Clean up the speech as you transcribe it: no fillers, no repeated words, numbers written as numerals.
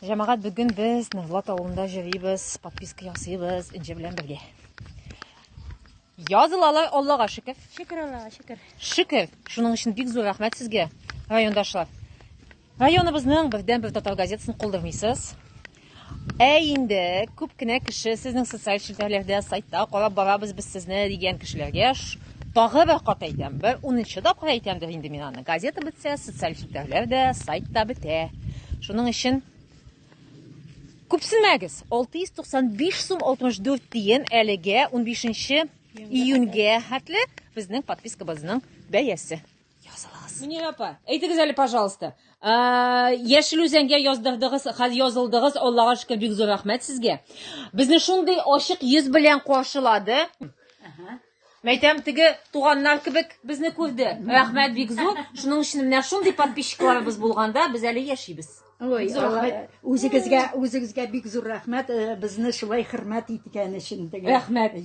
Җәмәгать, бүген без Норлат авылында җөрибез, подписка ясыйбыз Энҗе белән бергә. Язылалар, Аллага шөкер. Шөкер Аллага, шөкер. Шөкер. Шуның өчен бик зур рәхмәт сезгә, райондашлар. Районыбызның бердәнбер татар газетасын калдырмыйсыз. Ә инде күп кенә кеше сезнең социаль челтәрләрдә, сайтта карап барабыз без сезне дигән кешеләргә тагы бер кат әйтәм, бер унынчы тапкыр әйтәмдер инде мин аны. Газета бетсә, социаль челтәрләр дә, сайт та бетә. Шуның өчен күпсенмәгез. 695 сум 64 тиен әлегә 15 июньгә хәтле безнең подпискабызның бәясе. Язылыгыз. Мөнир апа, әйтегез әле, пожалуйста. Яшел Үзәнгә яздырдыгыз, хәзер язылдыгыз. Аллага шөкер, бик зур рәхмәт сезгә. Безне шундый ачык йөз белән каршылады. Мәйтәм, теге туганнар кебек безне күрде. Рәхмәт бик зур. Шуның өчен менә шундый подписчикларыбыз булганда без әле яшибез. Ой, Алла, үзегезгә, үзегезгә бик зур рәхмәт, э, безне шулай хөрмәт иткән өчен. Рәхмәт.